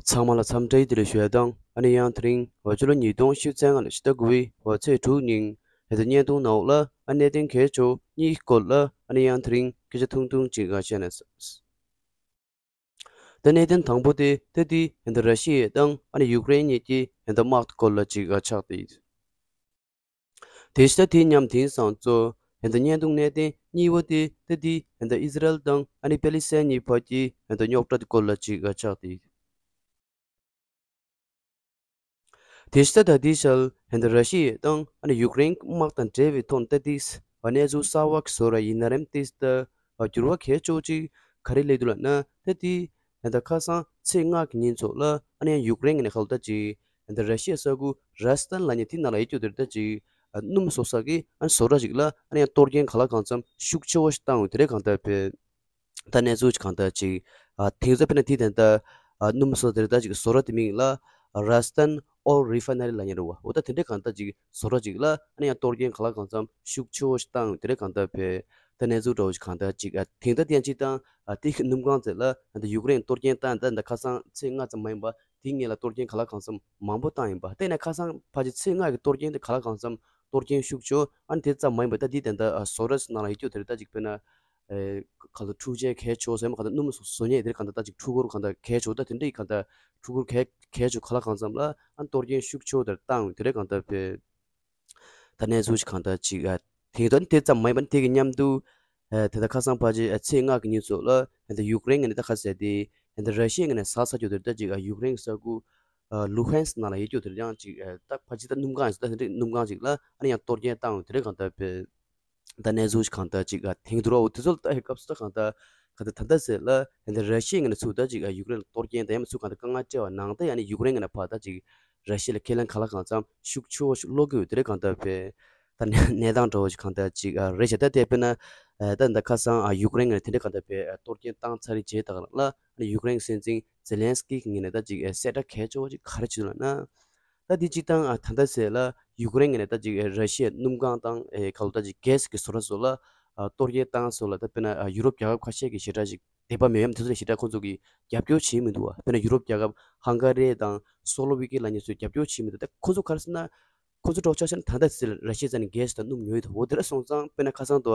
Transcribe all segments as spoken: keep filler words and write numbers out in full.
ཚང་མ་ལ་འཚམས་འདྲི་བདེ་ལེགས་ཞུ་ཡ་དང་། ཨ་ནི་ཡང་དེ་རིང་འོ་ཕྱི་ལོ་ཉིས་སྟོང་ཉི་ཤུ་རྩ་ལྔ་ལོའི་ཕྱི་ཟླ་དགུ་པའི་འོ་ཚེས་དྲུག་ཉིན་ཧེ་ད་བརྙན་ཐུང་ནང་ལ་ཨ་གནད་དོན་གལ་ཆེ་བོ་གཉིས་སྐོར་ལ་ཨ་ནི་ཡང་དེ་རིང་སྐད་ཆ་ཐུང་ཐུང་ཅིག་ཨ་བཤད་ན། ད་གནད་དོན་དང་པོ་དེ་ད་དེ་ཧེ་ད་ར་ཤི་ཡ་དང་ཨ་ནི་ཡུཀ་རེན་གཉིས་ཀྱི་ཧེ་ད་དམག་སྐོར་ལ་ཅིག་ཨ་ཆགས་ཏེ། དེ་ཤ་དེ་མཉམ་དེང་སང་གཙོ་ཧེ་ད་བརྙན་ཐུང་གནད་དོན་གཉིས་པ་དེ་ད་དེ་ཧེ་ད་ཨི་ཟི་རལ་དང་ཨ་ནི་པེ་ལི་སི་ཐན་གཉིས་བར་གྱི་ཧེ་ད་རྙོག་དྲ་དེ་སྐོར་ལ་ཅིག་ཨ་ཆགས་ཏེ། དེ་ཤ་ད་དེ་ཤལ་ཧེ་ད་ར་ཤི་ཡ་དང་ཨ་ནི་ཡུཀ་རེན་དམག་དང་འབྲེལ་བའི་ཐོག་ད་དེ་གནས་ཚུལ་གསར་བ་གི་བཟོ་ར་ཡིན་ན་རེམ་དེ་ད། འགྱུར་བ་གལ་ཆེ་བོ་ཅིག་ག་རེ་སླེབས་འདུག་ལབ་ན། ད་དེ་ད་ཁ་སང་ཚེས་ལྔ་གི་ཉིན་ཚོགས་ལ་ཨ་ནི་ཡང་ཡུཀ་རེན་གྱི་ནས་ཁ་ལོ་ད་ཅིག་ད་ར་ཤི་ཡའི་ས་ཁུལ་ར་སི་ཐན་ལབ་མཁན་དེ་ནང་ལ་ཡོད་རྒྱུ་དེར་ད་ཅིག་སྣུམ་བཟོ་ས་གི་ཨ་ནི་བཟོ་གྲྭ་ཅིག་ལ་ཨ་ནི་ཡང་གཏོར་སྐྱོན་ག་ལ་གང་འཚམ་ཤུགས་ཆེ་བོ་ཞིག་བཏང་ཡོད་དེ་རེད། གང་ལྟར་བས་ད་གནས་ཚུལ་ཅིག་གང་ལྟར་ཅིག་དེང་སང་དཔེར་ན་དེ་ད་ད་སྣུམ་བཟོ་དེར་ད་ཅིག་བཟོ་གྲྭ་དེ་མིང་ལ་ར་སི་ཐན་ཨོལ་རི་ཕ་ན་རི་ལབ་མཁན་རེད་བ། འོ་ད་དེ་འདྲའི་གང་ལྟར་ཅིག་བཟོ་གྲྭ་ཅིག་ལ་ཨ་ནི་ཡང་གཏོར་སྐྱོན་ག་ལ་གང་འཚམ་ཤུགས་ཆེ་བོ་ཞིག་བཏང་ཡོད་དེ་རེད། གང་ལྟར་བས་ད་གནས་ཚུལ་འདྲ་བོ་ཞིག་གང་ལྟར་ཅིག་ཨ་དེང་ད་དེ་ཡང་ཅིག་དང་ཨ་དེ་གི་སྣུམ་ཁང་ཚད་ལ་ད་ཡུཀ་རེན་གཏོར་སྐྱོན་བཏང་། ད་ད་ཁ་སང་ཚེས་ལྔ་ཙམ་མ་ཡིན་པ་དེའི་སྔོན་ལ་གཏོར་སྐྱོན་ག་ལ་གང་འཚམ་མང་པོ་བཏང་ཡིན་པ། དེ་ནས་ཁ་སང་ཕལ་ཆེར་ཚེས་ལྔ་གི་གཏོར་སྐྱོན་དེ་ག་ལ་གང་འཚམ་གཏོར་སྐྱོན་ཤུགས་ཆེ། ཨ་ནི་དེ་ཙམ་མ་ཡིན་པ་ད་འདི་ད་ད་བཟོ་གྲྭ་ནང་ལ་ཡོད་རྒྱུ་དེ་རེད། ད་ཅིག་དཔེར་ན་ཨེ་གང་ལྟར་འཁྲུག་ཆས་གལ་ཆེ་ཟེར་མ་གང་ལྟར་སྣུམ་བཟོ་མཁན་དེ་རེད། གང་ལྟར་ད་ཅིག་འཕྲུལ་འཁོར་གང་ལྟར་གལ་ཆེ། ད་དེ་འདྲའི་གང་ལྟར་འཕྲུལ་འཁོར་གལ་གལ་ཆེ་ག་ལ་གང་འཚམ་ལ་ཨ་ནི་གཏོར་སྐྱོན་ཤུགས་ཆེ་དེར་བཏང་དེ་རེད། གང་ལྟར་བས་ད་གནས་ཚུལ་ཞིག་གང་ལྟར་ཅིག་ཨ་དེ་ད་དེ་ཙམ་མ་ཡིན་པ་དེ་གི་མཉམ་དུ་ཨ་དེ་ད་ཁ་སང་ཕལ་ཆེར་ཨ་ཚེས་ལྔ་གི་ཉིན་ཚོགས་ལ་ཨ་ད་ཡུཀ་རེན་གྱི་ནས་ད་ཁ་ཟེར་དེ་ཨ་ད་ར་ཤི་ཡ་གི་ནས་ཟ་ཟ་རྒྱུ་དེ་ད་ཅིག་ཨ་ཡུཀ་རེན་གྱི་ས་ཁུལ་ཨ་ལུ་ཧན་སི་ནང་ལ་ཡོད་རྒྱུ་དེ་ཡང་ཅིག་ཨ་ད་ཕལ་ཆེར་ད་སྣུམ་ཁང་ཡིན་ས། ད་དེ་འདྲའི་སྣུམ་ཁང་ཅིག་ལ་ཨ་ནི་ཡང་གཏོར་སྐྱོན་བཏང་དེ་རེད། གང་ལྟར་བས་ད་གནས་ཚུལ་ཞིག་གང་ལྟར་ཅིག་ཨ་ཐེངས་དུ་རོ་དེ་ཚོ་ལ་ལྟ་ཡི་སྐབས་སུ་ད་གང་ལྟར་གང་ལྟར་ད་ལྟ་ཟེར་ལ་ཨ་ད་ར་ཤི་ཡ་ངོས་ནས་ཚུར་ད་ཅིག་ཨ་ཡུཀ་རེན་ལ་གཏོར་སྐྱོན་དང་ཡང་མིན་ཚུར་གང་ལྟར་དཀའ་ངལ་སྤྲད་པ་ནང་ད་ཡང་ནི་ཡུཀ་རེན་ངོས་ནས་ཕར་ད་ཅིག་ར་ཤི་ཡ་ལ་ཁས་ལེན་ག་ལ་གང་འཚམ་ཤུགས་ཆེ་བོ་ཞིག་སློག་གི་ཡོད་དེ་རེད། གང་ལྟར་བས་ད་གནས་གནས་སྟངས་འདྲ་བོ་ཞིག་གང་ལྟར་ཅིག་ཨ་རེད་བྱ། ད་དེ་དཔེར་ན་ཨ་ད་ད་ཁ་སང་ཨ་ཡུཀ་རེན་ངོས་ནས་དེ་འདྲ་གང་ལྟར་བས་ཨ་གཏོར་སྐྱོན་བཏང་ཚར་རེད་བྱས་ད་ག་ལ་ཨ་ནི་ཡུཀ་རེན་སྲིད་འཛིན་ཛེ་ལན་སི་ཀི་གི་ངོས་ནས་ད་ཅིག་ཨ་གསལ་བསྒྲགས་གལ་ཆེ་བོ་ཅིག་ག་རེ་བྱས་འདུག་ལབ་ན། ད་དེ་སྤྱིར་བཏང་ཨ་ད་ལྟ་ཟེར་ལ་ཡུཀ་རེན་གྱི་ནས་ད་ཅིག་ཨ་ར་ཤི་ཡའི་སྣུམ་ཁང་དང་ཨེ་ག་ལོ་ད་ཅིག་གྷེ་སི་གི་བཟོ་གྲྭ་སོགས་ལ་ཨ་གཏོར་སྐྱོན་བཏང་སོགས་ལ། ད་དཔེར་ན་ཨ་ཡུ་རོབ་རྒྱལ་ཁབ་ཁ་ཤས་ཀྱི་ཞེ་དྲག་ཅིག་དད་པ་མེད་ཡམ་དེ་ཚོ་ལ་ཞེ་དྲག་ཁོང་ཚོ་གིས་རྒྱབ་སྐྱོར་བྱེད་མི་འདུག་བ། དཔེར་ན་ཡུ་རོབ་རྒྱལ་ཁབ་ཧང་ག་རི་དང་སོ་ལོ་བྷི་ཀི་ལབ་མཁན་ཚོས་རྒྱབ་སྐྱོར་བྱེད་མི་འདུག་ད་ཁོང་ཚོ་ག་རེ་ཟེར་ན་ཁོང་ཚོ་འདྲ་བོ་ཆ་བཞག་ན་ད་ལྟ་ཟེར་ར་ཤི་ཡའི་རྩ་ནས་གྷེ་སི་དང་སྣུམ་ཉོ་ཡི་འདུག་འོ་དེ་འདྲ་སོང་ཙང་དཔེར་ན་ཁ་སང་དུ་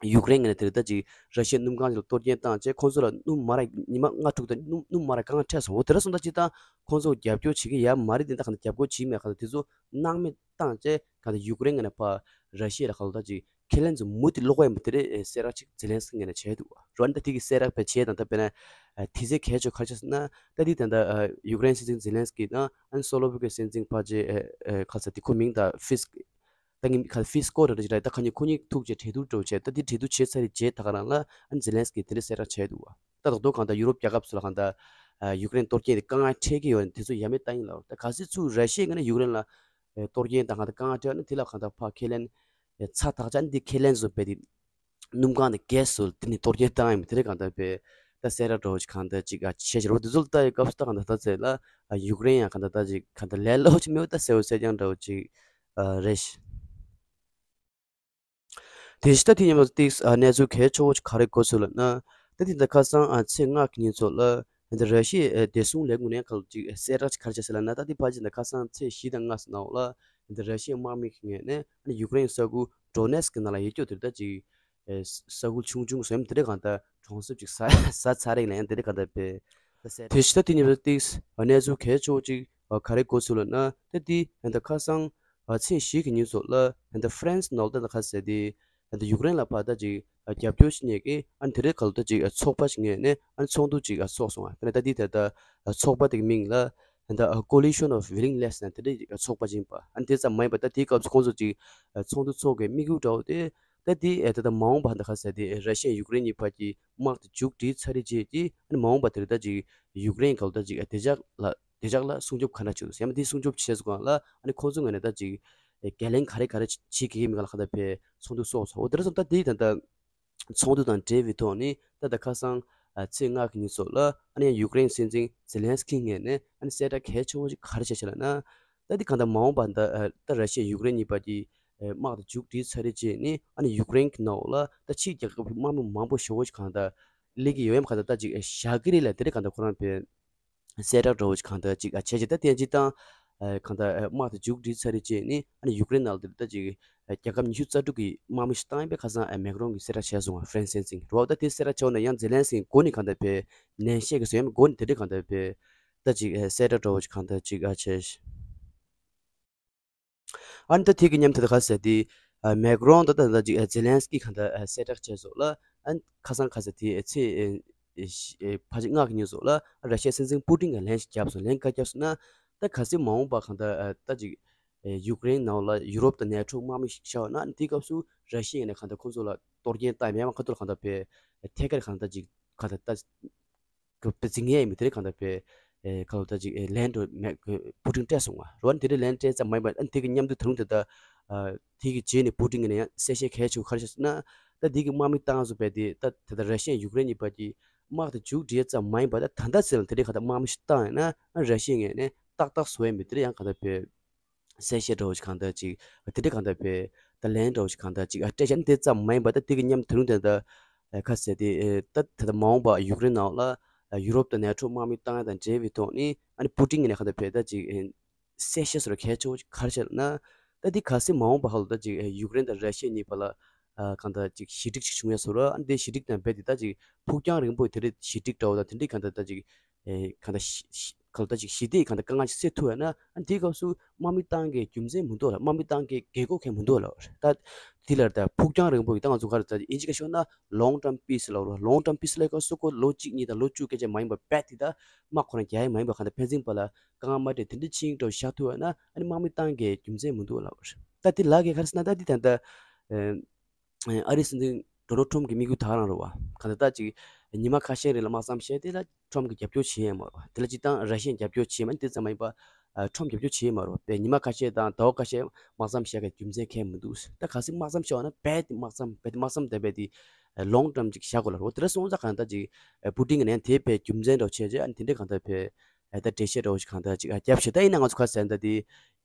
ཡུཀ་རེན་གྱི་ནས་དེ་རེད། ད་ཅིག་ར་ཤི་ཡའི་སྣུམ་ཁང་ཅིག་ལ་གཏོར་སྐྱོན་བཏང་བྱས་ཁོང་ཚོ་ལ་སྣུམ་མ་རག་ཉི་མ་ལྔ་དྲུག་དང་སྣུམ་སྣུམ་མ་རག་དཀའ་ངལ་འཕྲད་སོང་། འོ་དེ་འདྲ་སོང་ཙང་སྤྱིར་བཏང་ཁོང་ཚོ་རྒྱབ་སྐྱོར་བྱེད་ཀྱི་ཡ་མ་རེད། དེ་འདྲ་གང་ལྟར་རྒྱབ་སྐྱོར་བྱེད་མེད་གང་ལྟར་དེ་ཚོ་སྣང་མེད་བཏང་བྱས་གང་ལྟར་ཡུཀ་རེན་གྱི་ནས་ཕར་ར་ཤི་ཡ་ལ་གང་ལྟར་ཅིག་ཁས་ལེན་ཚོ་མུ་མཐུད་སློག་གི་ཡིན་པ་དེ་རེད། གསལ་བསྒྲགས་ཅིག་ཛེ་ལན་སི་ཀི་ངོས་ནས་བྱས་འདུག་རོ། ཨ་ནི་ད་དེ་གི་གསལ་བསྒྲགས་དཔེ་བྱས་དང་། ད་དཔེར་ན་ཨ་དེ་ཚེ་གལ་ཆེ་ག་རེ་ཆགས་ཟེར་ན། ད་དེ་ད་ལྟ་ཨ་ཡུཀ་རེན་སྲིད་འཛིན་ཛེ་ལན་སི་ཀི་དང་ཨ་ནི་སོ་ལོ་བྷི་ཀི་སྲིད་འཛིན་ཕལ་ཆེར་ཨ་ཨ་ག་ས་དེ་ཁོ་མིང་ད་ཧྥིས་ད་ངི་ཁ་ཧྥིས་ཀོ་ར་རེ་ཅིག་ར། ད་ཁ་ཉིན་ཁོ་གཉིས་ཐུག་བྱས་གྲོས་བསྡུར་འགྲོ་བྱས། ད་དེ་གྲོས་བསྡུར་བྱས་ཚར་རེ་བྱས་ད་ག་རང་ལ་ཨ་ནི་ཛེ་ལན་སི་ཀི་དེ་འདྲ་གསལ་བསྒྲགས་བྱས་འདུག་བ། ད་ད་དུང་གང་ལྟར་ཡུ་རོབ་རྒྱལ་ཁབ་ཚོ་ལ་གང་ལྟར་ཨ་ཡུཀ་རེན་གཏོར་སྐྱོན་དེ་དཀའ་ངལ་འཕྲད་ཀྱི་ཡོད་ནས་དེ་ཚོ་ཡ་མེད་གཏོང་གི་ཡིན་ལབ། ད་གལ་སྲིད་ཚུར་ར་ཤི་ཡའི་ངོས་ནས་ཡུཀ་རེན་ལ་ཨེ་གཏོར་སྐྱོན་དང་གང་ལྟར་དཀའ་ངལ་འཕྲད་ན་དེ་ལ་གང་ལྟར་ཕར་ཁས་ལེན་ཨེ་ཚ་ཐག་ཆོད་འདི་ཁས་ལེན་བཟོ་བས་དེ་སྣུམ་ཁང་དང་གྷེ་སི་སོགས་དེ་ནས་གཏོར་སྐྱོན་བཏང་ཡིན་པ་དེ་རེད། གང་ལྟར་བས་ད་གསལ་བསྒྲགས་འདྲ་བོ་ཞིག་གང་ལྟར་ཅིག་ཨ་བྱས་བྱས་རེད་བ། དེ་ཚོ་ལ་ལྟ་ཡི་སྐབས་སུ་ད་གང་ལྟར་ད་ཚེ་ལ་ཨ་ཡུཀ་རེན་ཡང་གང་ལྟར་ད་ཅིག་གང་ལྟར་ལས་སླ་པོ་ཅིག་མེད་པ་ད་གསལ་པོ་གསལ་རྐྱང་འདྲ་བོ་ཅིག་ཨ་རེད་ཤག་དེ་བཞིན་ད་དེ་མཉམ་དུ་ཏིག་ཨ་གནས་ཚུལ་གལ་ཆེ་བོ་ཅིག་ག་རེ་གོ་སོང་ལབ་ན། ད་དེ་ད་ཁ་སང་ཨ་ཚེས་ལྔ་གི་ཉིན་ཚོགས་ལ་ད་ར་ཤི་ཡའི་ཨ་བདེ་སྲུང་ལས་ཁུངས་ནས་ག་ལ་ཅིག་གསལ་བསྒྲགས་ཅིག་ག་རེ་བྱས་ཟེར་ལབ་ན། ད་དེ་ཕལ་ཆེར་ད་ཁ་སང་ཚེས་བཞི་དང་ལྔ་ཙམ་ནང་ལ་ད་ར་ཤི་ཡའི་དམག་མི་གི་ངོས་ནས་ཨ་ནི་ཡུཀ་རེན་ས་ཁུལ་ཌོ་ནེ་སི་ཀི་ནང་ལ་ཡོད་རྒྱུ་དེར་ད་ཅིག་ཨ་ས་ཁུལ་ཆུང་ཆུང་སོགས་དེ་འདྲ་གང་ལྟར་གྲོང་གསེབ་ཅིག་ཟ་ཟ་ཚར་རེད་ལབ་ཡང་དེ་འདྲ་གང་ལྟར་བས་ད་གསལ། དེ་བཞིན་ད་དེ་མཉམ་དུ་ཏིག་གནས་ཚུལ་གལ་ཆེ་བོ་ཅིག་ག་རེ་གོ་སོང་ལབ་ན། ད་དེ་ད་ཁ་སང་ཨ་ཚེས་བཞི་གི་ཉིན་ཚོགས་ལ་ད་ཧྥ་རན་སི་ནང་ལ་ད་ཁ་ཟེར་དེ་ད་ཡུཀ་རེན་ལ་ཕར་ད་ཅིག་རྒྱབ་སྐྱོར་བྱེད་མཁན་གྱི་ཨ་ནི་དེ་འདྲའི་ག་ལ་ད་ཅིག་ཚོགས་པ་ཞིག་ངོས་ནས་ཨ་ནི་ཚོགས་འདུ་ཅིག་ཚོགས་སོང་བ། ད་ད་དེ་ད་ད་ཚོགས་པ་དེ་གི་མིང་ལ་ད་Coalition of Willingness ན་དེ་འདྲའི་ཚོགས་པ་ཅིག་ཡིན་པ། ཨ་ནི་དེ་ཙམ་མ་ཡིན་པ་ད་དེའི་སྐབས་སུ་ཁོང་ཚོ་ཅིག་ཚོགས་འདུ་ཚོགས་དགོས་དམིགས་ཡུལ་འདྲ་བོ་དེ་ད་དེ་ད་ད་མ་འོངས་པ་ད་ཁ་ཟེར་དེ་ར་ཤི་ཡ་ཡུཀ་རེན་གཉིས་བར་གྱི་དམག་དེ་མཇུག་སྒྲིལ་ཚར་རེད་བྱས་ཀྱི་ཨ་ནི་མ་འོངས་པ་དེ་རེད་ད་ཅིག་ཡུཀ་རེན་ག་ལ་ད་ཅིག་བདེ་འཇགས་ལ་བདེ་འཇགས་ལ་སྲུང་སྐྱོབ་ག་འདྲ་བྱེད་འདུག་ཟེར་ཡང་མ་དེ་སྲུང་སྐྱོབ་བྱེད་ཟེར་གང་ལ་ཨ་ནི་ཁོང་ཚོ་ངོས་ནས་ད་ཅིག་འགན་ལེན་ག་རེ་ག་རེ་བྱེད་དགོས་ཀྱི་མིན་ག་ལ་ག་ད་ཕེ་ཚོགས་འདུ་སོགས་སོགས་འོ་དེ་ར་སོང་ད་དེ་ད་ད་ཚོགས་འདུ་དང་འབྲེལ་བའི་ཐོག་ནས་ད་ད་ཁ་སང་ཨ་ཚེས་ལྔ་གི་ཉིན་སོགས་ལ་ཨ་ནི་ཡང་ཡུཀ་རེན་སྲིད་འཛིན་ཛེ་ལན་སི་ཀི་ངོས་ནས་ཨ་ནི་གསལ་བསྒྲགས་གལ་ཆེ་བོ་ཞིག་ག་རེ་བྱས་བྱས་ལབ་ན། ད་དེ་གང་ལྟར་མ་འོངས་པ་ད་ད་ར་ཤི་ཡ་ཡུཀ་རེན་གཉིས་བར་གྱི་དམག་དེ་མཇུག་སྒྲིལ་ཚར་རེད་བྱས་ནས་ཨ་ནི་ཡུཀ་རེན་གྱི་ནང་ལ་ད་ཕྱིའི་རྒྱལ་ཁབ་ཀྱི་དམག་མི་མང་པོ་ཞེ་བོ་ཞིག་གང་ལྟར་སླེབས་ཀྱི་ཡོད་ཡམ་གང་ལྟར་ད་ཅིག་བཞག་གི་རེད་ལབ་དེ་རེད། གང་ལྟར་ཁོ་རང་ཕེ། གསལ་བསྒྲགས་འདྲ་བོ་ཞིག་གང་ལྟར་ཅིག་ཨ་བྱས་ཅིག་ད་བསྟན་ཅིག་བཏང་། ཨ་གང་ལྟར་ཨ་དམག་དེ་མཇུག་སྒྲིལ་ཚར་རེད་བྱས་ནི་ཨ་ནི་ཡུཀ་རེན་ནང་ལ་དེ་ད་ཅིག་ཨ་རྒྱལ་ཁབ་ཉི་ཤུ་རྩ་དྲུག་གི་དམག་མི་ཞིག་བཏང་ཡིན་པས། ཁ་སང་ཨ་མེག་རོན་གྱིས་གསལ་བསྒྲགས་བྱས་སོང་བ། ཧྥ་རན་སི་སྲིད་འཛིན་རོ། ད་དེ་གསལ་བསྒྲགས་བྱས་ན་ཡང་ཛེ་ལན་སི་ཀིས་མགོ་ནས་གང་ལྟར་བས་ནན་བཤད་ཀྱི་སོང་། ཡང་མགོ་ནས་དེ་འདྲས་གང་ལྟར་བས་ད་ཅིག་ཨ་གསལ་བསྒྲགས་འདྲ་བོ་ཞིག་གང་ལྟར་ཅིག་ཨ་བྱས། ཨ་ནི་ད་དེ་གི་མཉམ་དུ་ད་ག་ཟེར་དེ། ཨ་མེག་རོན་ད་ད་ད་ཅིག་ཨ་ཛེ་ལན་སི་ཀི་གང་ལྟར་ཨ་གསལ་བསྒྲགས་བྱས་སོང་ལ། ཨ་ནི་ཁ་སང་ག་ཟེར་དེ་ཨ་ཚེས་ཨ་ཨ་ཕལ་ཆེར་ལྔ་གི་ཉིན་སོགས་ལ་ཨ་ར་ཤི་ཡའི་སྲིད་འཛིན་པུ་ཏིན་གྱིས་ལན་ཞིག་བརྒྱབ་སོང་། ལན་ག་བརྒྱབ་སོང་ན། ད་གལ་སྲིད་མ་འོངས་པ་གང་ལྟར་ཨ་ད་ཅིག་ཨ་ཡུཀ་རེན་ནང་ལ་ཡུ་རོབ་དང་ནེ་ཊོ་དམག་མི་ཤར་བ་ན། ཨ་ནི་དེའི་སྐབས་སུ་ར་ཤི་ཡ་ནས་གང་ལྟར་ཁོང་ཚོ་ལ་གཏོར་སྐྱོན་བཏང་ཡ་མེད་པ་ཁ་ཐུག་ལ་གང་ལྟར་བས་ཐད་ཀར་གང་ལྟར་ཅིག་གང་ལྟར་ད། གི་པེ་ཙི་ངའི་མི་དེ་རིང་གང་ལྟར་པེ་ཨེ་ཁ་ལོ་ད་ཅིག་ཨེ་ལན་འགྲོ་མེད་པུ་ཏིན་སྤྲད་སོང་བ་རོ། ཨ་ནི་དེ་རིང་ལན་སྤྲད་ཙམ་མ་ཡིན་པ། ཨ་ནི་དེ་གི་མཉམ་དུ་ད་རུང་དེ་ད་ཨ་དེ་གི་རྗེས་ནས་པུ་ཏིན་གི་ནས་ཡང་གསལ་བཤད་གལ་ཆེ་བོ་ག་རེ་བྱས་སོང་ན། ད་དེ་གི་དམག་མི་བཏང་སོང་པས། དེ་ད་དེ་ད་ར་ཤི་ཡ་ཡུཀ་རེན་གཉིས་བར་གྱི་དམག་དེ་མཇུག་སྒྲིལ་ཙམ་མ་ཡིན་པ། ད་ད་ལྟ་ཟེར་ལ་དེ་རིང་གང་ལྟར་དམག་མི་ཞིག་བཏང་ཡིན་ན། ཨ་ར་ཤི་ཡ་ངོས་ནས་ཏག་ཏག་བཟོ་ཡ་མི་དེ་རིང་ཡང་གང་ལྟར་པེ། གསལ་བཤད་འདྲ་བོ་ཞིག་གང་ལྟར་ཅིག་དེ་འདྲ་གང་ལྟར་བས་ད་ལན་འདྲ་བོ་ཞིག་གང་ལྟར་ཅིག་ཨ་སྤྲད་བཞག་ནི་དེ་ཙམ་མ་ཡིན་པ། ད་དེ་གི་མཉམ་དུ་ད་རུང་དེ་ད་ཨ་ཁ་ཟེར་དེ་ཨེ་ད་ད་ལྟ་མ་འོངས་པ་ཡུཀ་རེན་ནང་ལ་ཨ་ཡུ་རོབ་དང་ནེ་ཊོ་དམག་མི་བཏང་ཡ་དང་འབྲེལ་བའི་ཐོག་ནས། ཨ་ནི་པུ་ཏིན་གྱི་ནས་གང་ལྟར་བས་ད་ཅིག་ཨེ་གསལ་བཤད་སོགས་གལ་ཆེ་བོ་ཞིག་ག་རེ་བྱས་ལབ་ན། ད་དེ་གལ་སྲིད་མ་འོངས་པ་ཧ་ལོ་ད་ཅིག་ཨེ་ཡུཀ་རེན་དང་ར་ཤི་ཡ་གཉིས་བར་ལ་ཨ་གང་ལྟར་ཅིག་ཞི་འགྲིག་ཅིག་བྱུང་ཡ་སོགས་ར། ཨ་ནི་དེ་ཞི་འགྲིག་དང་རྦད་དེ་ད་ཅིག་ཕུགས་རྒྱང་རིང་པོ་དེ་འདྲ་ཞི་འགྲིག་འདྲ་བོ་དང་དེ་འདྲའི་གང་ལྟར་ད་ཅིག་ཨེ་གང་ལྟར་ཞི་ཞི་གང་ལྟར་ད་ཅིག་ཞི་བདེའི་གང་ལྟར་དཀའ་ངལ་ཅིག་སེལ་ཐུབ་ཡ་ན། ཨ་ནི་དེའི་སྐབས་སུ་དམག་མི་བཏང་གི་རྒྱུ་མཚན་མི་འདུག་ལ། དམག་མི་བཏང་གི་འགན་ཁུར་མཁན་མི་འདུག་ལ། ད་དེ་ལ་ད་ཕུགས་རྒྱང་རིང་པོ་ཡི་ད་ང་ཚོ་ག་རེ་ད་ཨིན་ཇི་སྐད་ཤོད་ན་long term peace ལབ་རོ། long term peace ལབ་སྐབས་སུ་ཁོ་ལོ་གཅིག་གཉིས་དང་ལོ་བཅུ་སྐད་ཆ་མ་ཡིན་པ། རྦད་དེ་ད་དམག་ཁོ་རང་རྒྱག་ཡ་མ་ཡིན་པ། གང་ལྟར་ཕན་ཚུན་བར་ལ་དཀའ་ངལ་མ་སྤྲད། དེ་འདྲ་ཕྱིན་འགྲོ་བཞག་ཐུབ་ཡ་ན། ཨ་ནི་དམག་མི་བཏང་གི་རྒྱུ་མཚན་མི་འདུག་ལབ་རེད། ད་དེ་ལ་གས་ག་རེ་ཟེར་ན། ད་དེ་ད་ལྟ་ཨ་རིའི་སྲིད་འཛིན་ཌོ་ནལ་ཊམ་གྱི་དམིགས་ཡུལ་ད་ག་རང་རེད་བ། གང་ལྟར་ད་ཅིག་ཉི་མ་ཁ་ཤས་རིང་ལ་དམག་མཚམས་བཞག་དེ་ལ་ཊམ་གྱིས་རྒྱབ་སྐྱོར་བྱེད་ཡ་མ་རེད་བ། དེ་ལ་སྤྱིར་བཏང་ར་ཤི་ཡས་རྒྱབ་སྐྱོར་བྱེད་མ་ནི་དེ་ཙམ་མ་ཡིན་པ། ཨ་ཊམ་རྒྱབ་སྐྱོར་བྱེད་ཡ་མ་རེད་བ། པས་ཉི་མ་ཁ་ཤས་དང་ཟླ་བ་ཁ་ཤས་དམག་མཚམས་བཞག་གི་རྒྱུ་མཚན་གང་ཡང་མི་འདུག་ད་གལ་སྲིད་དམག་མཚམས་བཞག་པ་ན་རྦད་དེ་དམག་མཚམས་རྦད་དེ་དམག་མཚམས་དེ་རྦད་དེ་ལོང་ཊམ་ཅིག་བཞག་དགོས་ལ་རེད་བ། དེ་འདྲ་སོང་ཙང་གང་ལྟར་ཅིག་པུ་ཏིན་གྱི་ནས་དེ་བས་རྒྱུ་མཚན་འདྲ་བོ་བྱས་རྗེས། ཨ་ནི་དེ་འདྲས་གང་ལྟར་བས་ཨ་ད་འགྲེལ་བཤད་འདྲ་བོ་ཞིག་གང་ལྟར་ཅིག་ཨ་བརྒྱབ་བྱས། ད་ཡིན་ན་ང་ཚོ་ག་ཟེར་ན་ད་དེ་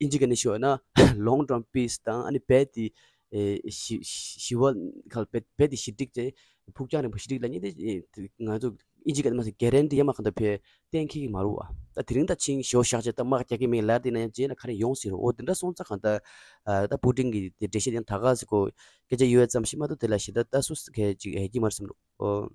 ཨིན་ཇི་སྐད་ནས་ཞུས་པ་ན་long term peace དང་། ཨ་ནི་རྦད་དེ་ཨེ་ཞི་ཞི་བ་ག་རྦད་རྦད་དེ་ཞི་འགྲིག་བྱས། ཕུགས་རྒྱང་རིང་པོ་ཞི་འགྲིག་ལབ་མཁན་དེ་ཨེ་ང་ཚོ་ཨིན་ཇི་སྐད་ནས་མ་ཟེར་གྷེ་རན་ཊི་ཡ་མ་གང་ལྟར་བས་གཏན་འཁེལ་གྱི་མ་རེད་བ། ད་དེ་རིང་ད་ཕྱིན་ཞོ་བཞག་བྱས་ད་དམག་རྒྱག་གི་མེད་ལབ་དེ་ན་ཡང་རྗེས་ལ་ག་རེ་ཡོང་སྲིད་རེད། འོ་དེ་འདྲ་སོང་ཙང་གང་ལྟར་ཨ་ད་པུ་ཏིན་གྱི་དེ་འགྲེལ་བཤད་དེ་ད་ག་ཟེར་གོ་སྐད་ཆ་ཡོད་ཙམ་ཞིག་མ་གཏོགས་དེ་ལ་ཞེ་དྲག་ད་སུ་སྐད་ཅིག་ཨེ་ཀྱི་མ་རེད་བསམ་རོགས། འོ།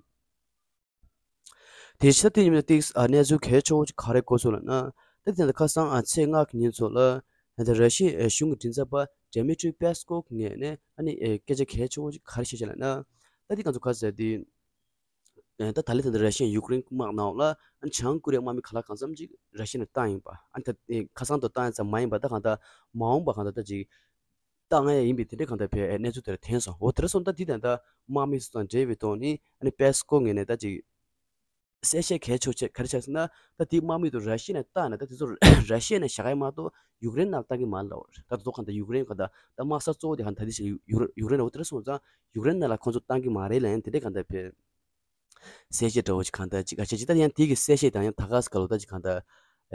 དེ་ཕྱི་ད་དེ་ཉིན་ཏིག་ཨ་གནས་ཚུལ་གལ་ཆེ་བོ་ཅིག་ག་རེ་གོ་སོང་ལབ་ན། ད་དེ་ད་ཁ་སང་ཨ་ཚེས་ལྔ་གི་ཉིན་ཚོ་ལ་ད་ར་ཤི་ཡའི་གཞུང་གི་མགྲིན་ཚབ་པ་ཌི་མི་ཊི་རི་པེ་སི་ཀོབ་ངོས་ནས་ཨ་ནི་ཨེ་སྐད་ཆ་གལ་ཆེ་བོ་ཅིག་ག་རེ་བཤད་ཅེས་ལབ་ན། ད་དེ་ང་ཚོ་ག་ཟེར་དེ་ཨེ་ད་ད་ལན་ད་ད་ར་ཤི་ཡའི་ཡུཀ་རེན་དམག་ནང་ལ་ཨ་ནི་བྱང་ཀོ་རི་ཡའི་དམག་མི་གང་ལ་གང་འཚམ་ཅིག་ར་ཤི་ཡ་ནས་བཏང་ཡིན་པ། ཨ་ནི་ད་ཨེ་ཁ་སང་དུ་བཏང་ཡ་ཙམ་མ་ཡིན་པ། ད་གང་ལྟར་མ་འོངས་པ་གང་ལྟར་ད་ཅིག་བཏང་ཡ་ཡིན་པའི་དེ་འདྲའི་གང་ལྟར་བའི་གནས་ཚུལ་དེར་ཐོན་སོང་། འོ་དེར་སོང་ཙང་འདི་ད་ལྟ་དམག་མི་ཚོ་དང་འབྲེལ་བའི་ཐོག་ནས་ཨ་ནི་པེ་སི་ཀོ་ངོས་ནས་ད་ཅིག་གསལ་བཤད་གལ་ཆེ་ཆེ་ག་རེ་བྱས་ཟེར་ན། ད་དེའི་དམག་མི་ཚོ་ར་ཤི་ཡ་ནས་བཏང་ན་ད་དེ་ཚོ་ར་ཤི་ཡ་ནས་བཞག་ཡ་མ་གཏོགས་ཡུཀ་རེན་ནང་བཏང་གི་མ་རེད་ལབ་པ་རེད། ད་དེ་ཚོ་གང་ལྟར་ཡུཀ་རེན་གང་ལྟར་ད་དམག་ས་གཙོ་བོ་དེ་གང་ལྟར་དེ་ཞིག་ཡུཀ་ཡུཀ་རེན་རེད། འོ་དེར་སོང་ཙང་ཡུཀ་རེན་ནང་ལ་ཁོང་ཚོ་བཏང་གི་མ་རེད་ལབ་ཡ་དེ་འདྲའི་གང་ལྟར་བའི་གསལ་བཤད་འདྲ་བོ་ཅིག་གང་ལྟར་ཅིག་ཨ་བྱས་ཅིག་ད་ཡང་དེ་གི་གསལ་བཤད་དང་ཡང་ད་ག་ཟེར་ག་ལོ་ད་ཅིག་གང་ལྟར་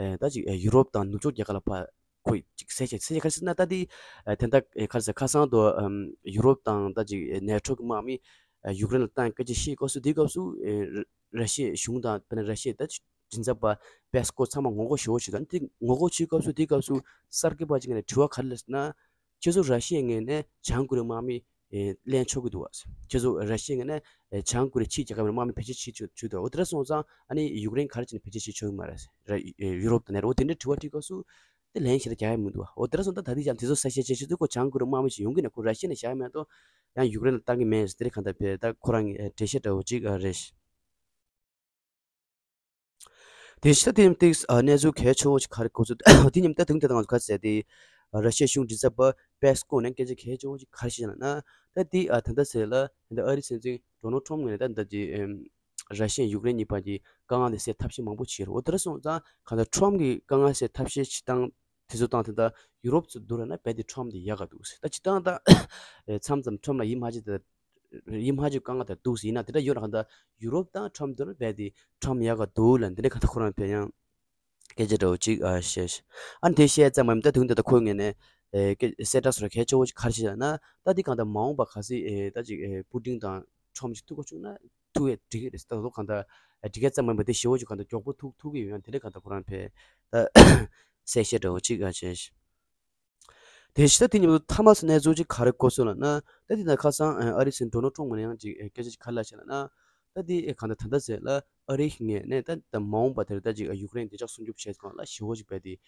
ཨེ་ད་ཅིག་ཨེ་ཡུ་རོབ་དང་ནུབ་ཕྱོགས་རྒྱལ་ཁབ་ལ་ཕར་ཁོས་ཅིག་གསལ་བཤད་གསལ་བཤད་ག་རེ་ཟེར་ན། ད་དེ་ཨེ་དེ་འདྲ་ཨེ་ག་རེ་ཟེར་ཁ་སང་དུ་ཨམ་ཡུ་རོབ་དང་ད་ཅིག་ཨེ་ནེ་ཊོ་གི་དམག་མི་ཨེ་ཡུཀ་རེན་ལ་བཏང་སྐད་ཆ་བཤད་སྐབས་སུ། དེའི་སྐབས་སུ་ཨེ་ར་ཤི་ཡའི་གཞུང་དང་དཔེར་ན་ར་ཤི་ཡའི་ད་ཅིག་མགྲིན་ཚབ་པ་པེ་སི་ཀོབ་ཚང་མ་ངོ་རྒོལ་ཞེ་པོ་བྱེད་དང་། དེ་ངོ་རྒོལ་བྱེད་སྐབས་སུ་དེའི་སྐབས་སུ་གསར་འགོད་པ་ཅིག་ནས་དྲི་བ་ག་རེ་སླེབས་ཟེར་ན། ཁྱེད་ཚོ་ར་ཤི་ཡའི་ངོས་ནས་བྱང་ཀོ་རི་ཡའི་དམག་མི་ཨེ་ལེན་ཆོག་གི་འདུག་བ། ཁྱེད་ཚོ་ར་ཤི་ཡའི་ངོས་ནས་ཨེ་བྱང་ཀོ་རི་ཡ་ཕྱིའི་རྒྱལ་ཁབ་ནས་དམག་མི་བེད་སྤྱོད་བྱེད་ཆོག་ཆོག་འདུག་འོ་དེ་འདྲ་སོང་ཙང་ཨ་ནི་ཡུཀ་རེན་ག་རེ་བྱས་ནས་བེད་སྤྱོད་བྱེད་ཆོག་གི་མ་རེད། ར་ཨེ་ཡུ་རོབ་དང་ནེ་ཊོ། འོ་དེ་འདྲའི་དྲི་བ་དྲིས་སྐབས་སུ་དེ་ལན་ཞིག་ལ་རྒྱག་ཡ་མི་འདུག་བ། འོ་དེ་འདྲ་སོང་ཙང་ད་ལྟ་ཡང་དེ་ཚོ་གསལ་བཤད་བྱེད་ཆེད་དུ་ཁོ་བྱང་ཀོ་རི་ཡའི་དམག་མི་ཞིག་ཡོང་གི་ནས་ཁོ་ར་ཤི་ཡ་ནས་བཞག་ཡ་མེད་དོ། ཡང་ཡུཀ་རེན་ལ་བཏང་གི་མེད་ཟེར་དེ་རེད། གང་ལྟར་བས་ད་ཁོ་རང་གི་ཨེ་འགྲེལ་བཤད་འདྲ་བོ་ཅིག་ཨ་རེད། དེ་ཕྱི་ད་དེ་ཉིན་ཏིག་ཨ་གནས་ཚུལ་གལ་ཆེ་བོ་ཞིག་ག་རེ་གོ་ཚུལ་དེ་ཉིན་ད་དུང་དེ་དང་ག་ཟེར་དེ་ཨ་ར་ཤི་ཡའི་གཞུང་མགྲིན་ཚབ་པ་པེ་སི་ཀོབ་ནས་སྐད་ཆ་གལ་ཆེ་བོ་ཞིག་ག་རེ་བཤད་ལབ་ན། ད་དེ་ཨ་ད་ལྟ་ཟེར་ལ་ད་ཨ་རིའི་སྲིད་འཛིན་ཌོ་ནལ་ཊམ་ངོས་ནས་ད་ད་ཅི་ཨམ་ར་ཤི་ཡ་ཡུཀ་རེན་གཉིས་བར་གྱི་དཀའ་ངལ་དེ་སེལ་ཐབས་ཤེས་མང་པོ་བྱས་རེད། འོ་དེ་འདྲ་སོང་ཙང་གང་ལྟར་ཊམ་གྱིས་དཀའ་ངལ་སེལ་ཐབས་ཤེས་བྱེད་སྟངས་དེ་ཚོ་དང་། དེ་ལྟར་ཡུ་རོབ་ཚོ་བསྡུར་ན་རྦད་དེ་ཊམ་དེ་ཡག་ག་འདུག་ཟེར། ད་སྤྱིར་བཏང་ད་མཚམས་མཚམས་ཊམ་ལ་ཡིད་མ་ཆེས་ད་ཡིད་མ་ཆེས་དཀའ་ངལ་ད་འདུག་ཟེར། ཡིན་ན་དེ་འདྲ་ཡོད་ན་གང་ལྟར་ཡུ་རོབ་དང་ཊམ་བསྡུར་ན་རྦད་དེ་ཊམ་ཡག་ག་འདུག་ལབ་འདི་འདྲ་གང་ལྟར་ཁོ་རང་ཕེ་ཡང་སྐད་ཆ་འདྲ་བོ་ཅིག་ཨ་བཤད། ཨ་ནི་དེ་བཤད་ཙམ་མ་ཡིན་ད་དུང་དེ་ད་ཁོའི་ངོས་ནས་ཨེ་སྐད་གསལ་བསྒྲགས་སོགས་གལ་ཆེ་བོ་ཅིག་ག་རེ་བྱས་ན། ད་འདི་གང་ལྟར་མ་འོངས་པ་གལ་སྲིད་ཨེ་ད་ཅིག་ཨེ་པུ་ཏིན་དང་ཊམ་ཅིག་ཐུག་ག་བྱུང་ན། ཐུག་ཡས་འགྲིག་གི་རེད། ད་ལོ་གང་ལྟར་འགྲིག་གི་ཙམ་མིན་པ་དེ་ཞེ་པོ་ཅིག་གང་ལྟར་མགྱོགས་པོ་ཐུག་ཐུག་གི་ཡོད། ཡང་དེ་འདྲ་གང་ལྟར་ཁོ་རང་ཕེ་ད་གསལ་བཤད་འདྲ་བོ་ཅིག་ཨ་བྱས། དེ་བཞིན་ད་དེ་མཉམ་དུ་ཐ་མ་སུ་གནས་ཚུལ་ཅིག་ག་རེ་གོ་སོང་ལབ་ན། ད་དེ་ད་ཁ་སང་ཨ་རི་སྲིད་འཛིན་ཌོ་ནལ་ཊམ་ངོས་ནས་ཡང་ཅིག་སྐད་ཆ་ཅིག་ག་རེ་བཤད་ལབ་ན། ད་དེ་གང་ལྟར་ད་ལྟ་ཟེར་ལ་ཨ་རིའི་ངོས་ནས་ད་ད་མ་འོངས་པ་དེར་ད་ཅིག་ཡུཀ་རེན་བདེ་འཇགས་སྲུང་སྐྱོབ་བྱས་སྐོར་ལ་ཞེ་པོ་ཅིག་བས་དེ་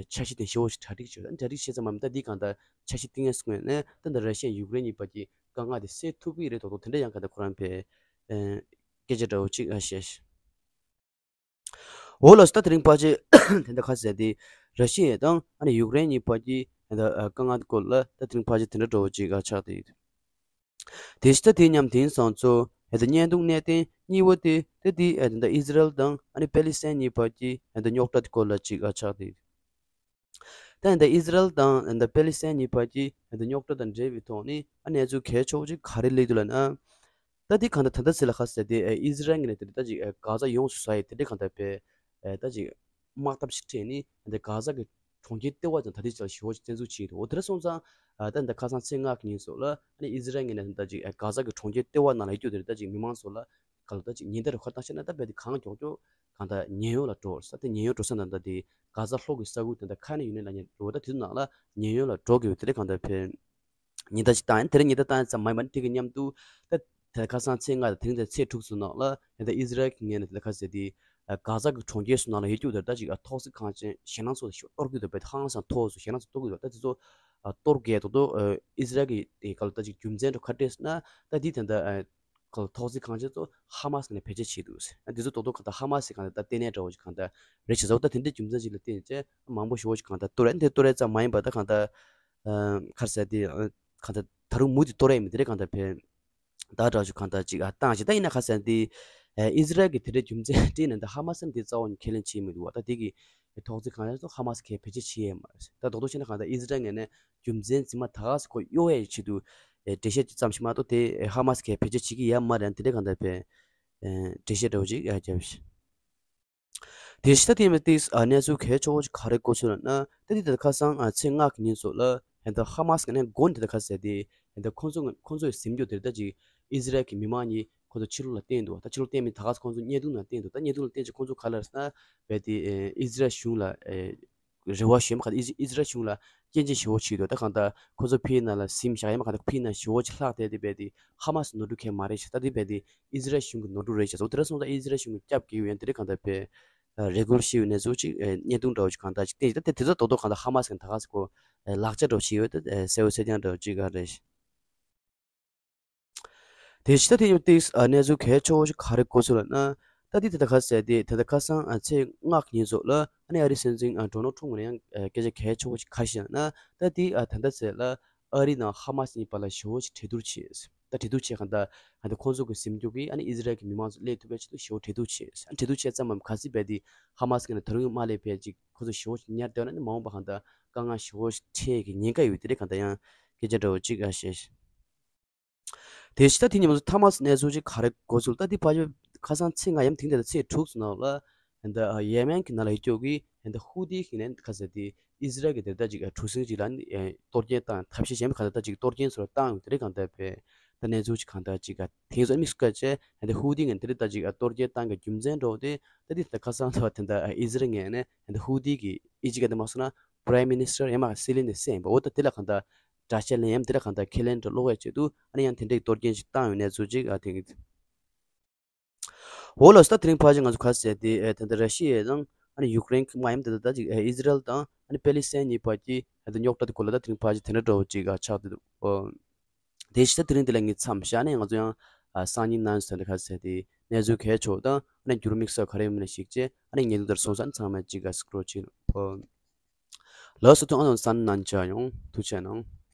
འཆར་གཞི་དེ་ཞེ་པོ་ཅིག་གྲ་སྒྲིག་བྱས། གྲ་སྒྲིག་བྱས་ཙམ་མ་མིན་ད་དེ་གང་ལྟར་འཆར་གཞི་བཏིང་ཡས་སུ་ངོས་ནས་ད་ད་ར་ཤི་ཡ་ཡུཀ་རེན་གཉིས་བར་གྱི་དཀའ་ངལ་དེ་སེལ་ཐུབ་ཀྱི་རེད། དོག་དོག་དེ་འདྲ་ཡང་གང་ལྟར་ཁོ་རང་ཕེ་སྐད་ཆ་འདྲ་བོ་ཅིག་བཤད། འོ་ལགས་སོ། ད་དེ་རིང་ཕལ་ཆེར་དེ་འདྲ་ཁ་གསལ་ཏེ་ར་ཤི་ཡ་དང་ཨ་ནི་ཡུཀ་རེན་གཉིས་བར་གྱི་དེ་འདྲ་དཀའ་ངལ་སྐོར་ལ་ད་དེ་རིང་ཕལ་ཆེར་དེ་འདྲ་འདྲ་བོ་ཅིག་ཆགས་བསྡད་ཡོད། དེ་བཞིན་ད་དེ་མཉམ་དེང་སང་ཚོ་དེ་འདྲ་བརྙན་ཐུང་གནད་དོན་གཉིས་པ་དེ་དེ་དེ་དེ་འདྲ་ཨི་ཟི་རལ་དང་ཨ་ནི་པེ་ལི་སི་ཐན་གཉིས་བར་གྱི་དེ་འདྲ་རྙོག་དྲ་དེ་སྐོར་ལ་ཅིག་ཆགས་བསྡད་ཡོད། ད་ཡིན་ད་ཨི་ཟི་རལ་དང་ད་པེ་ལི་སི་ཐན་གཉིས་བར་གྱི་ད་རྙོག་དྲ་དང་འབྲེལ་བའི་ཐོག་ནས་ཨ་གནས་ཚུལ་གལ་ཆེ་བོ་ཅིག་ག་རེ་སླེབས་འདུག་ལབ་ན། ད་འདི་གང་ལྟར་ད་ལྟ་ཟེར་ལ་ཁ་གསལ་ཏེ་ཨི་ཟི་རལ་ངོས་ནས་དེ་ད་ཅིག་གྷ་ཛ་ཡོངས་སུ་ཟ་ཡི་དེ་འདྲ་གང་ལྟར་བས་ད་ཅིག་དམག་འཐབ་ཞིག་སྤྲད་ནས་འདི་གྷ་ཛ་གི་གྲོང་ཁྱེར་ལྟེ་བ་ཙམ་ད་ལྟའི་ཆར་ཞེ་བོ་ཅིག་བཙན་འཛུལ་བྱས་འདུག་འོ་དེ་འདྲ་སོང་ཙང་ད་འདི་ཁ་སང་ཚེས་ལྔ་གི་ཉིན་སོགས་ལ་ཨ་ནི་ཨི་ཟི་རལ་ངོས་ནས་ད་ཅིག་གྷ་ཛ་གི་གྲོང་ཁྱེར་ལྟེ་བ་ནང་ལ་ཡོད་རྒྱུ་དེ་ད་ཅིག་མི་མང་ཚོ་ལ་ག་ལ་ད་ཅིག་ཉེན་བརྡ་རུ་ཁ་བཏང་ཤེ་ན་ད་བས་དེ་གང་མགྱོགས་མགྱོགས་གང་ལྟར་ཉེན་གཡོལ་ལ་འགྲོ་ས་དེ་ཉེན་གཡོལ་འགྲོ་ས་ནང་ད་དེ་གྷ་ཛ་ལྷོ་གི་ས་ཁུལ་དེ་འདྲ་ཁ་ནས་ཡོད་ནས་ལ་ཉེན་འགྲོ་ད་དེ་ཚོ་ནང་ལ་ཉེན་གཡོལ་ལ་འགྲོ་དགོས་དེ་རེད་གང་ལྟར་ཕན། ཉེན་བརྡ་ཅིག་བཏང་ཡིན་དེ་རིང་ཉེན་བརྡ་བཏང་ཡིན་ཙམ་མ་ཡིན་པ་དེ་གི་མཉམ་དུ་ད་དེ་ཁ་སང་ཚེས་ལྔ་དང་དེ་རིང་དང་ཚེས་དྲུག་ཚོ་ནང་ལ་ཡིན་ད་ཨི་ཟི་རལ་གྱི་ངོས་ནས་དེ་ཁ་སང་དེ་གྷ་ཛ་གི་གྲོང་ཁྱེར་ཚོ་ནང་ལ་ཡོད་རྒྱུ་དེ་ད་ཅིག་ཐོག་བརྩེགས་ཁང་ཆེན་ཞེད་སྣང་ཚོ་ཞིག་གཏོར་གྱི་འདུག་པས་ཧང་སང་མཐོ་བོ་ཚོ་ཞེད་སྣང་ཚོ་གཏོར་གྱི་འདུག་ད་དེ་ཚོ་གཏོར་གས་དོ་དོ་ཨི་ཟི་རལ་གྱི་དེ་ག་ལ་ད་ཅིག་རྒྱུ་མཚན་འདྲ་ག་རེ་ཟེར་ན་ད་དེ་དེ་འདྲ་ཁོ་ཐོག་བརྩེགས་ཁང་ཆེན་ཚོ་ཧ་མ་སི་ནས་བེད་སྤྱོད་བྱས་འདུག་འདི་ཚོ་རྡོག་རྡོག་གང་ལྟར་ཧ་མ་སི་གང་ལྟར་ལྟེ་གནས་འདྲ་བོ་ཞིག་གང་ལྟར་རེད་བྱས་ཙང་ད་དེ་འདྲའི་རྒྱུ་མཚན་ཅིག་ལ་བརྟེན་བྱས་མང་པོ་ཞེ་པོ་ཞིག་གང་ལྟར་གཏོར་རེད། འདི་གཏོར་རེད་ཙམ་མ་ཡིན་པ་ད་གང་ལྟར་ཁར་ཟེར་དེ་གང་ལྟར་ད་རུང་མུ་མཐུད་གཏོར་རེད་མི་དེ་རེད་གང་ལྟར་ཕན་ད་འདྲ་ཞིག་གང་ལྟར་ཅིག་བཏང་བྱས་ད་ཡིན་ན་ཁ་སང་དེ་ཨི་ཟི་རལ་གྱི་དེ་འདྲའི་རྒྱུ་མཚན་བརྟེན་ནས་ད་ཧ་མ་སི་ནས་དེ་རྩ་བ་ནས་ཁས་ལེན་བྱས་མི་འདུག་བ། ད་དེ་གི་ཐོག་བརྩེགས་ཁང་ཆེན་ཚོ་ཧ་མ་སི་གས་བེད་སྤྱོད་བྱས་ཡས་མ་རེད། ད་རྡོག་རྡོག་བྱས་ན་གང་ལྟར་ཨི་ཟི་རལ་ངོས་ནས་རྒྱུ་མཚན་རྫུན་མ་ད་ག་སེ་ཁོ་གཡོ་ཡས་ཆེད་དུ་འགྲེལ་བཤད་ཙམ་ཞིག་མ་གཏོགས་དེ་ཧ་མ་སི་གས་བེད་སྤྱོད་བྱེད་ཀྱི་ཡོད་མ་རེད། དེ་འདྲ་གང་ལྟར་བས་འགྲེལ་བཤད་འདྲ་བོ་ཅིག་ཡར་བརྒྱབ་ཤིང་། དེ་ཕྱི་ད་ཐེངས་མ་ཏིག་གནས་ཚུལ་གལ་ཆེ་བོ་ཅིག་ག་རེ་གོ་སོང་ལབ་ན། ད་དེ་ད་ཁ་སང་ཚེས་ལྔ་གི་ཉིན་སོགས་ལ་ཧན་ད་ཧ་མ་སི་གི་ནས་འགོ་འདི་ད་ཁ་ཟེར་ཏེ་ཧན་ད་ཁོང་ཚོ་ཁོང་ཚོའི་ཟིན་རྒྱུ་དེ་ད་ཅིག་ཨི་ཟི་རལ་གྱི་མི་མང་གཉིས་ཁོ་ཚོ་ཕྱི་ལོགས་ལ་བསྟན་འདུག་ད་ཕྱི་ལོགས་བསྟན་མི་ད་ག་ཁོང་ཚོ་བརྙན་ཐུང་ནང་བསྟན་འདུག་ད་བརྙན་ཐུང་ལ་བསྟན་ཅིག་ཁོང་ཚོ་ག་ལ་ཟེར་ན་བས་ཏེ་ཨི་ཟི་རལ་གཞུང་ལ་རེ་བ་ཞུས་མ་ག་ཨི་ཟི་རལ་གཞུང་ལ་སྐྱོན་བརྗོད་ཞུ་བ་བྱས་འདུག་ད་གང་ལྟར་ཁོ་ཚོ་ཕིའི་ནང་ལ་ཟིན་བཞག་ཡ་མ་ག་ད་ཕིའི་ནང་ཞེ་བོ་ཅིག་ལྷག་བསྡད་དེ་བས་ཏེ་ཧ་མ་སི་ནོར་འཁྲུལ་གང་ཡང་མ་རེད་ཤག་ད་དེ་བས་ཏེ་ཨི་ཟི་རལ་གཞུང་གི་ནོར་འཁྲུལ་རེད་ཤག་ད་དེ་ར་སོང་ཙང་ཨི་ཟི་རལ་གཞུང་གི་སྐྱབས་བགྱིས་ཡོད་ཡང་དེ་རིང་གང་ལྟར་བས་རེ་སྐུལ་ཞུས་ཡོད་གནས་ཚུལ་ཅིག་བརྙན་ཐུང་འདྲ་བོ་ཅིག་གང་ལྟར་ཅིག་བསྟན་ཅིག་ད་དེ་དེ་ཚོ་རྡོག་རྡོག་གང་ལྟར་ཧ་མ་སི་གི་ད་ག་ཟེར་གོ་ལག་ཆ་འདྲ་བོ་ཅིག་ཡོད་ད་གསལ་བོ་གསལ་རྐྱང་འདྲ་བོ་ཅིག་ག་རེད། དེ་ཕྱི་ད་དེ་ཡང་ཏིག་གནས་ཚུལ་གལ་ཆེ་བོ་ཞིག་ག་རེ་གོ་སོང་ལབ་ན། ད་དེ་དེ་ད་ག་ཟེར་ཏེ་དེ་ད་ཁ་སང་ཚེས་ལྔ་གི་ཉིན་སོགས་ལ་ཨ་ནི་ཨ་རིའི་སྲིད་འཛིན་ཌོ་ནལ་ཊམ་ངོས་ནས་ཡང་སྐད་ཆ་གལ་ཆེ་བོ་ཞིག་ག་རེ་བཤད་ན། ད་དེ་ད་ལྟ་ཚེས་ལ་ཨ་རི་དང་ཧ་མ་སི་གཉིས་བར་ལ་ཞེ་བོ་ཞིག་གྲོས་བསྡུར་བྱས། ད་གྲོས་བསྡུར་བྱས་གང་ལྟར་ད་ཁོང་ཚོ་གི་ཟིན་རྒྱུ་གིས་ཨ་ནི་ཨི་ཟི་རལ་གྱི་མི་མང་ཚོ་སླེབས་ཐུབ་པའི་ཆེད་དུ་ཞེ་བོ་གྲོས་བསྡུར་བྱས། གྲོས་བསྡུར་བྱས་ཙམ་མམ་ག་ཚོད་བས་དེ་ཧ་མ་སི་ངོས་ནས་ད་རུང་མ་སླེབས་པའི་ཅིག་ཁོ་ཚོ་ཞེ་བོ་ཞིག་ཉར་བསྡད་ན་ནི་མ་འོངས་པ་གང་ལྟར་དཀའ་ངལ་ཞེ་བོ་ཞིག་འཕྲད་ཀྱི་ཉེན་ཁ་ཡོད་དེ་རེད་གང་ལྟར་ཡང་སྐད་ཆ་འདྲ་བོ་ཅིག་ཨ་བཤད། དེ་ཕྱི་ད་དེ་ཉིན་མ་ཚོ་ཐ་མ་སི་གནས་ཚུལ་ཅིག་ག་རེ་གོ་སོང་ད་དེ་ཕ་ཆོས་ཁ་སང་ཚེས་ལྔ་ཡམ་དེང་དེ་ད་ཚེས་དྲུག་ཚོ་ནང་ལ་ཧན་ད་ཡེ་མེན་གྱི་ནང་ལ་ཡོད་ཀྱོག་གི་ཧན་ད་ཧུ་ཏི་གི་ནས་ཁ་ཟེར་དེ་ཨི་ཟི་རལ་གྱི་དེ་ད་ཅིག་གྲུ་གཟིངས་ཅིག་ལ་གཏོར་སྐྱོན་བཏང་ཐབས་ཤེས་གཞན་པ་ག་ད་ད་ཅིག་གཏོར་སྐྱོན་ཚོ་ལ་བཏང་ཡོད་དེ་རེད་གང་ལྟར་བས་ད་གནས་ཚུལ་ཅིག་གང་ལྟར་ཅིག་ག་དེང་སང་དམིགས་སུ་བཀར་བྱས་ཧན་ད་ཧུ་ཏི་གི་དེ་རེད་ད་ཅིག་གཏོར་སྐྱོན་བཏང་གི་རྒྱུ་མཚན་འདྲ་བོ་དེ་ད་དེ་ད་ཁ་སང་ད་དེ་ད་ཨི་ཟི་རལ་ངོས་ནས་ཧན་ད་ཧུ་ཏི་གི་ཨི་ཇི་ག་དེ་མ་སོང་ན་Prime Minister ཡ་མ་སྲིད་བློན་དེ་སེམས་པ་འོ་ད་དེ་ལ་གང་ལྟར་དྲག་ཆས་ལེན་ཡམ་དེ་ལ་གང་ལྟར་ཁས་ལེན་འདྲ་ཀློག་ཡ་ཆེད་དུ་ཨ་ནི་ཡང་དེ་འདྲའི་གཏོར་སྐྱོན་ཞིག་བཏང་ཡོད་གནས་ཚུལ་ཅིག་ཨ་དེང་གི། འོ་ལགས་སོ། ད་དེ་རིང་ཕལ་ཆེར་ང་ཚོ་ག་ཟེར་ཏེ་ཨེ་ད་ལྟ་ར་ཤི་ཡ་དང་ཨ་ནི་ཡུཀ་རེན་གྱི་མ་ཡམ་དེ་ད་ད་ཅིག་ཨེ་ཨི་ཟི་རལ་དང་ཨ་ནི་པེ་ལི་སི་ཐན་གཉིས་བར་གྱི་ཨེ་ད་རྙོག་དྲ་དེ་སྐོར་ལ་ད་དེ་རིང་ཕལ་ཆེར་དེ་འདྲ་འདྲ་བོ་ཅིག་ཨ་ཆགས་བསྡད་འདུག་ཨོ། དེ་ཕྱི་ད་དེ་རིང་དེ་ལ་ངས་མཚམས་བཞག་ནས་ང་ཚོ་ཡང་ཨ་སང་ཉིན་གནངས་ཚེ་ད་ག་ཟེར་ཏེ་གནས་ཚུལ་གལ་ཆེ་བ་དང་ཨ་ནི་འགྱུར་དམིགས་བསལ་ག་རེ་ཡོད་མེད་ལ་གཞིགས་བྱས་ཨ་ནི་ཉིན་ཐོ་ལྟར་སོང་ཙང་ཚང་མས་ཅིག་ག་སི་ཀྲོལ་བྱེད་ཨོ། ལགས་སོ། ཐུགས་རྗེ་གནང་། ཐུགས་རྗེ་གནང་།